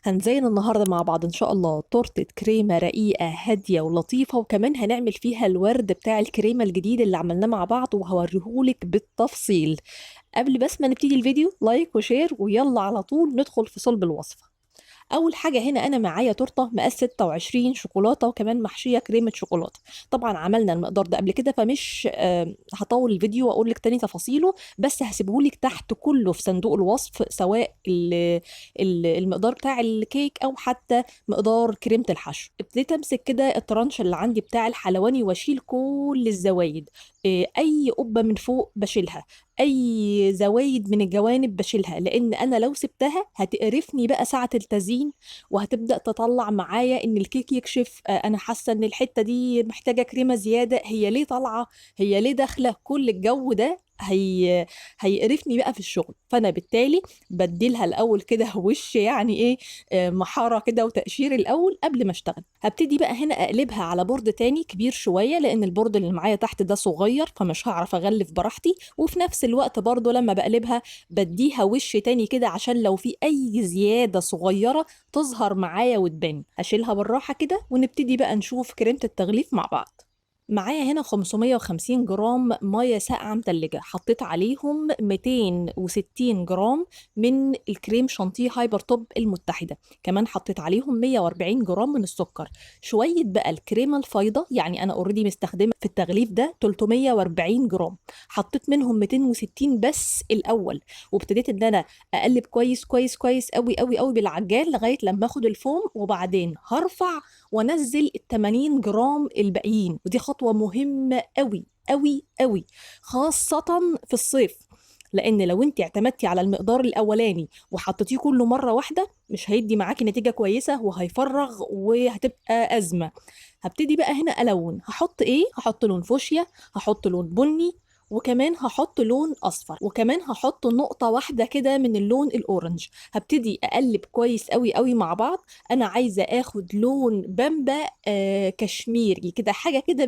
هنزين النهاردة مع بعض إن شاء الله تورتة كريمة رقيقة هادية ولطيفة، وكمان هنعمل فيها الورد بتاع الكريمة الجديد اللي عملناه مع بعض وهوريهولك بالتفصيل. قبل بس ما نبتدي الفيديو like و share، ويلا على طول ندخل في صلب الوصفة. أول حاجة هنا أنا معايا تورتة مقاس 26 شوكولاتة وكمان محشية كريمة شوكولاتة. طبعا عملنا المقدار ده قبل كده فمش هطول الفيديو وأقول لك تاني تفاصيله، بس هسيبهولك تحت كله في صندوق الوصف، سواء المقدار بتاع الكيك أو حتى مقدار كريمة الحشو. ابتديت أمسك كده الترانش اللي عندي بتاع الحلواني وأشيل كل الزوايد، أي قبة من فوق بشيلها، أي زوايد من الجوانب بشيلها، لأن أنا لو سبتها هتقرفني بقى ساعة التزيين وهتبدأ تطلع معايا إن الكيك يكشف، أنا حاسة إن الحتة دي محتاجة كريمة زيادة، هي ليه طالعة، هي ليه داخلة، كل الجو ده هيقرفني بقى في الشغل. فأنا بالتالي بديلها الأول كده وش يعني إيه، محارة كده وتقشير الأول قبل ما أشتغل. هبتدي بقى هنا أقلبها على board تاني كبير شوية، لأن ال board اللي معايا تحت ده صغير فمش هعرف أغلف براحتي، وفي نفس الوقت برضو لما بقلبها بديها وش تاني كده عشان لو في أي زيادة صغيرة تظهر معايا وتبان. هشيلها بالراحة كده ونبتدي بقى نشوف كريمة التغليف مع بعض. معايا هنا 550 جرام مية ساقعة متلجة، حطيت عليهم 260 جرام من الكريم شانتيه هايبر توب المتحدة، كمان حطيت عليهم 140 جرام من السكر، شوية بقى الكريمة الفايضة، يعني أنا already مستخدمة في التغليف ده 340 جرام، حطيت منهم 260 بس الأول، وابتديت إن أنا أقلب كويس كويس كويس قوي قوي قوي بالعجان لغاية لما آخد الفوم، وبعدين هرفع وأنزل ال 80 جرام الباقيين. ودي خطوة مهمة قوي قوي قوي خاصة في الصيف، لأن لو انت اعتمدتي على المقدار الأولاني وحطيتيه كله مرة واحدة مش هيدي معاكي نتيجة كويسة وهيفرغ وهتبقى أزمة. هبتدي بقى هنا ألون، هحط إيه؟ هحط لون فوشيا، هحط لون بني، وكمان هحط لون أصفر، وكمان هحط نقطة واحدة كده من اللون ال orange. هبتدي أقلب كويس قوي قوي مع بعض. أنا عايزة آخد لون بامبا، كشميري كده، حاجة كده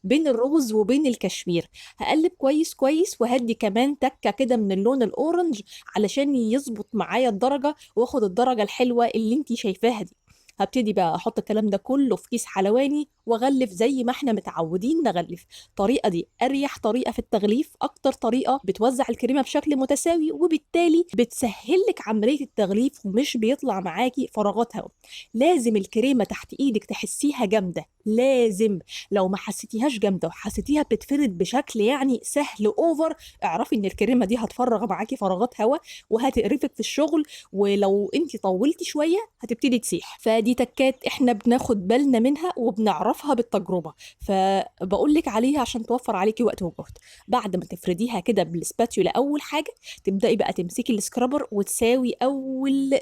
بين الروز وبين الكشمير. هقلب كويس كويس وهدي كمان تكة كده من اللون ال orange علشان يظبط معايا الدرجة واخد الدرجة الحلوة اللي انتي شايفاها دي. هبتدي بقى احط الكلام ده كله في كيس حلواني واغلف زي ما احنا متعودين نغلف. الطريقه دي اريح طريقه في التغليف، اكتر طريقه بتوزع الكريمه بشكل متساوي، وبالتالي بتسهل لك عمليه التغليف ومش بيطلع معاكي فراغات هواء. لازم الكريمه تحت ايدك تحسيها جامده، لازم. لو ما حسيتيهاش جامده وحسيتيها بتتفرد بشكل سهل over، اعرفي ان الكريمه دي هتفرغ معاكي فراغات هواء وهتقرفك في الشغل، ولو انت طولتي شويه هتبتدي تسيح. فدي تكات احنا بناخد بالنا منها وبنعرفها بالتجربه، فبقول لك عليها عشان توفر عليكي وقت وجهد. بعد ما تفرديها كده بال spatula اول حاجه تبداي بقى تمسكي ال scraper وتساوي اول،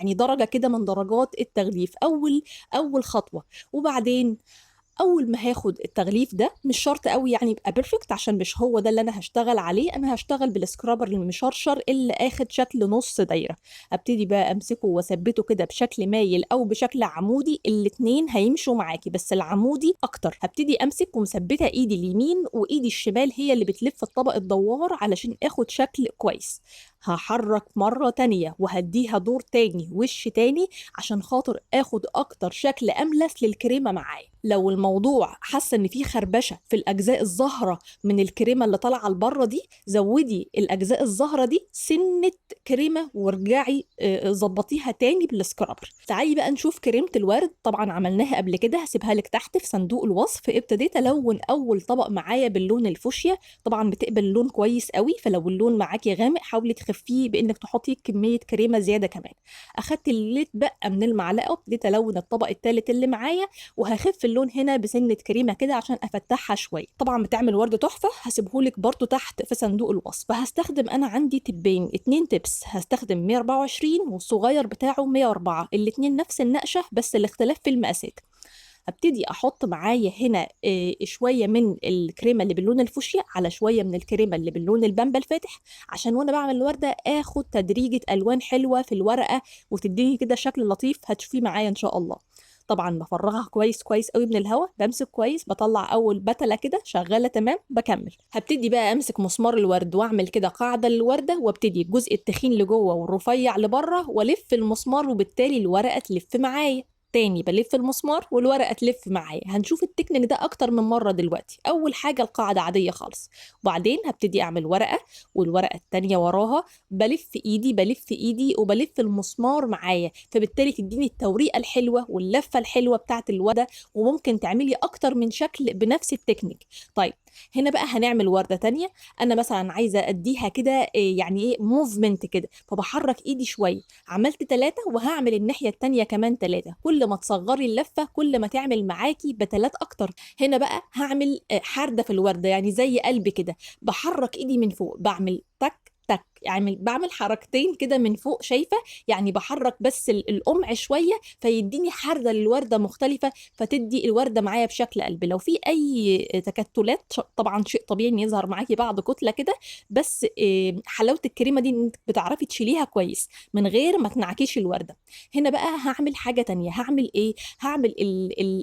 درجه كده من درجات التغليف، اول خطوه. وبعدين اول ما هاخد التغليف ده مش شرط قوي يبقى perfect، عشان مش هو ده اللي انا هشتغل عليه، انا هشتغل بال scraper المشرشر اللي اخد شكل نص دايره. ابتدي بقى امسكه واثبته كده بشكل مايل او بشكل عمودي، الاتنين هيمشوا معاكي بس العمودي اكتر. هبتدي امسك ومثبته ايدي اليمين وايدي الشمال هي اللي بتلف الطبق الدوار علشان اخد شكل كويس. هحرك مرة تانية وهديها دور تاني وش تاني عشان خاطر اخد اكتر شكل املس للكريمة معايا. لو الموضوع حاسة ان فيه خربشة في الاجزاء الزهرة من الكريمة اللي طالعة لبره دي، زودي الاجزاء الزهرة دي سنة كريمة وارجعي، ظبطيها تاني بالسكرابر. تعالي بقى نشوف كريمة الورد، طبعا عملناها قبل كده، هسيبها لك تحت في صندوق الوصف. ابتديت الون اول طبق معايا باللون الفوشيا، طبعا بتقبل اللون كويس قوي، فلو اللون معاكي غامق حاولي تخفيه بانك تحطي كمية كريمة زيادة كمان. اخدت اللي اتبقى من المعلقة وابتديت الون الطبق التالت اللي معايا، وهخف اللون هنا بسنة كريمة كده عشان افتحها شوية. طبعا بتعمل ورد تحفة، هسيبهولك برضو تحت في صندوق الوصف. هستخدم انا عندي tip ين، 2 tips، هستخدم 124 والصغير بتاعه 104، الاتنين نفس النقشة بس الاختلاف في المقاسات. هبتدي احط معايا هنا، شويه من الكريمه اللي باللون الفوشيا على شويه من الكريمه اللي باللون البامبا الفاتح، عشان وانا بعمل الورده اخد تدريجه الوان حلوه في الورقه وتديني كده شكل لطيف هتشوفيه معايا ان شاء الله. طبعا بفرغها كويس كويس قوي من الهواء، بمسك كويس، بطلع اول بتله كده شغالة تمام، بكمل. هبتدي بقى امسك مسمار الورد واعمل كده قاعدة للورده، وابتدي الجزء التخين لجوه والرفيع لبره، والف المسمار وبالتالي الورقة تلف معايا. تاني بلف المسمار والورقة تلف معايا. هنشوف التكنيك ده اكتر من مرة دلوقتي. اول حاجة القاعدة عادية خالص، وبعدين هبتدي اعمل ورقة والورقة التانية وراها، بلف ايدي بلف ايدي وبلف المسمار معايا، فبالتالي تديني التوريقه الحلوة واللفه الحلوة بتاعت الورده. وممكن تعملي اكتر من شكل بنفس التكنيك. طيب هنا بقى هنعمل ورده تانية. انا مثلا عايزه اديها كده يعني ايه movement كده، فبحرك ايدي شوية. عملت 3 وهعمل الناحية التانية كمان 3. كل ما تصغري اللفة كل ما تعمل معاكي بتلات اكتر. هنا بقى هعمل حرده في الورده، يعني زي قلب كده، بحرك ايدي من فوق، بعمل تك تك، يعني بعمل حركتين كده من فوق، شايفه؟ يعني بحرك بس القمع شوية فيديني حرده للورده مختلفة، فتدي الورده معايا بشكل قلب. لو في اي تكتلات طبعا شيء طبيعي ان يظهر معاكي بعض كتلة كده، بس حلاوة الكريمة دي انك بتعرفي تشيليها كويس من غير ما تنعكيش الورده. هنا بقى هعمل حاجة تانية. هعمل ايه؟ هعمل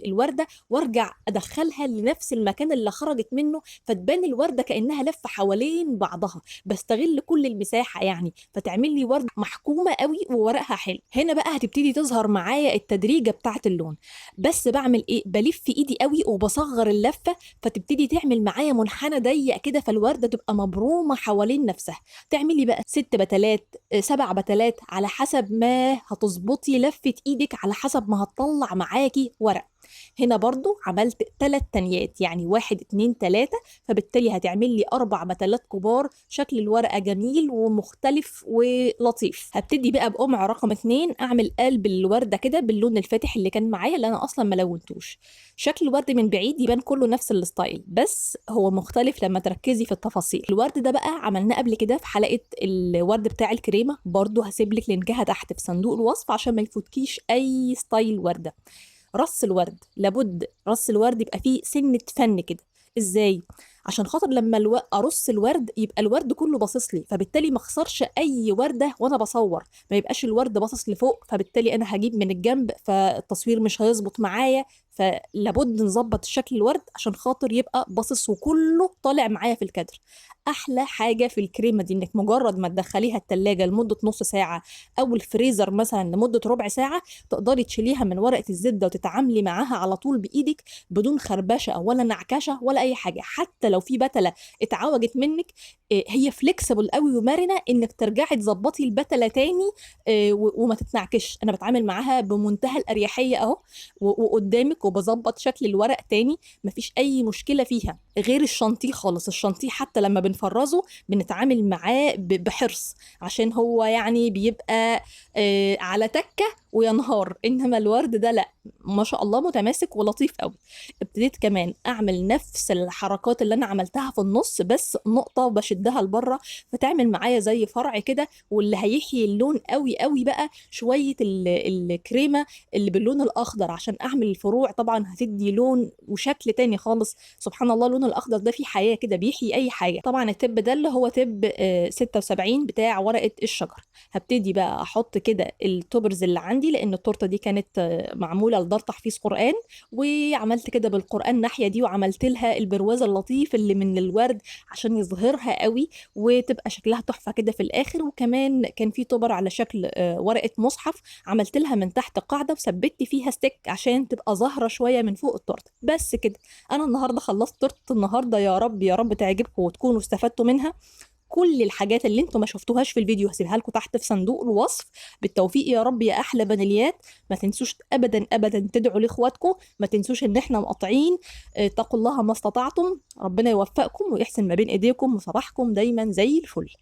الورده وارجع ادخلها لنفس المكان اللي خرجت منه، فتبان الورده كانها لفه حوالين بعضها. بستغل كل المساحة يعني، فتعمل لي ورده محكومة قوي وورقها حلو. هنا بقى هتبتدي تظهر معايا التدريجه بتاعه اللون. بس بعمل ايه؟ بلف ايدي قوي وبصغر اللفة، فتبتدي تعمل معايا منحنى ضيق كده، فالورده تبقى مبرومه حوالين نفسها. تعملي بقى 6 بتلات 7 بتلات على حسب ما هتظبطي لفه ايدك، على حسب ما هتطلع معاكي ورق. هنا برضو عملت 3 تنيات، يعني 1 2 3، فبالتالي هتعمل لي 4 بتلات كبار. شكل الورقة جميل ومختلف ولطيف. هبتدي بقى بقمع رقم 2 اعمل قلب الوردة كده باللون الفاتح اللي كان معايا اللي انا اصلا ما لونتوش. شكل الورد من بعيد يبان كله نفس ال style، بس هو مختلف لما تركزي في التفاصيل. الورد ده بقى عملناه قبل كده في حلقة الورد بتاع الكريمة، برضو هسيب لك link ها تحت في صندوق الوصف عشان ما يفوتكيش اي style وردة. رص الورد لابد رص الورد يبقى فيه سنة فن كده. ازاي؟ عشان خاطر لما ارص الورد يبقى الورد كله باصص لي، فبالتالي ما اخسرش اي ورده وانا بصور، ما يبقاش الورد باصص لفوق فبالتالي انا هجيب من الجنب فالتصوير مش هيظبط معايا. فلابد نظبط شكل الورد عشان خاطر يبقى باصص وكله طالع معايا في الكادر. احلى حاجة في الكريمة دي انك مجرد ما تدخليها التلاجة لمدة نص ساعة او الفريزر مثلا لمدة ربع ساعة، تقدري تشيليها من ورقة الزبدة وتتعاملي معاها على طول بايدك بدون خربشه ولا نعكشه ولا اي حاجة. حتى لو في بتله اتعوجت منك، هي flexible قوي ومرنه انك ترجعي تظبطي البتله تاني وما تتنعكش. انا بتعامل معاها بمنتهى الاريحيه اهو وقدامك، وبظبط شكل الورق تاني، مفيش اي مشكلة فيها. غير الشانتيه خالص، الشانتيه حتى لما بنفرزه بنتعامل معاه بحرص عشان هو يعني بيبقى على تكه وينهار، انما الورد ده لا، ما شاء الله متماسك ولطيف قوي. ابتديت كمان اعمل نفس الحركات اللي انا عملتها في النص، بس نقطة بشدها لبره فتعمل معايا زي فرع كده. واللي هيحيي اللون قوي قوي بقى شوية الكريمة اللي باللون الاخضر عشان اعمل الفروع، طبعا هتدي لون وشكل تاني خالص. سبحان الله اللون الاخضر ده فيه حياة كده، بيحيي اي حاجة. طبعا ال tip ده اللي هو tip 76 بتاع ورقة الشجر. هبتدي بقى احط كده ال toppers اللي عندي، لان التورتة دي كانت معمولة لدار تحفيظ قران، وعملت كده بالقران الناحية دي، وعملت لها البرواز اللطيف اللي من الورد عشان يظهرها قوي وتبقى شكلها تحفة كده في الاخر. وكمان كان في topper على شكل ورقة مصحف، عملت لها من تحت قاعدة وثبت فيها stick عشان تبقى ظاهره شوية من فوق التورتة. بس كده انا النهارده خلصت تورته النهارده. يا رب يا رب تعجبكم وتكونوا استفدتوا منها. كل الحاجات اللي انتم ما شفتوهاش في الفيديو هسيبها لكم تحت في صندوق الوصف. بالتوفيق يا رب يا احلى بناليات. ما تنسوش ابدا ابدا تدعوا لاخواتكم، ما تنسوش ان احنا مقاطعين. اتقوا الله ما استطعتم، ربنا يوفقكم ويحسن ما بين ايديكم، وصباحكم دايما زي الفل.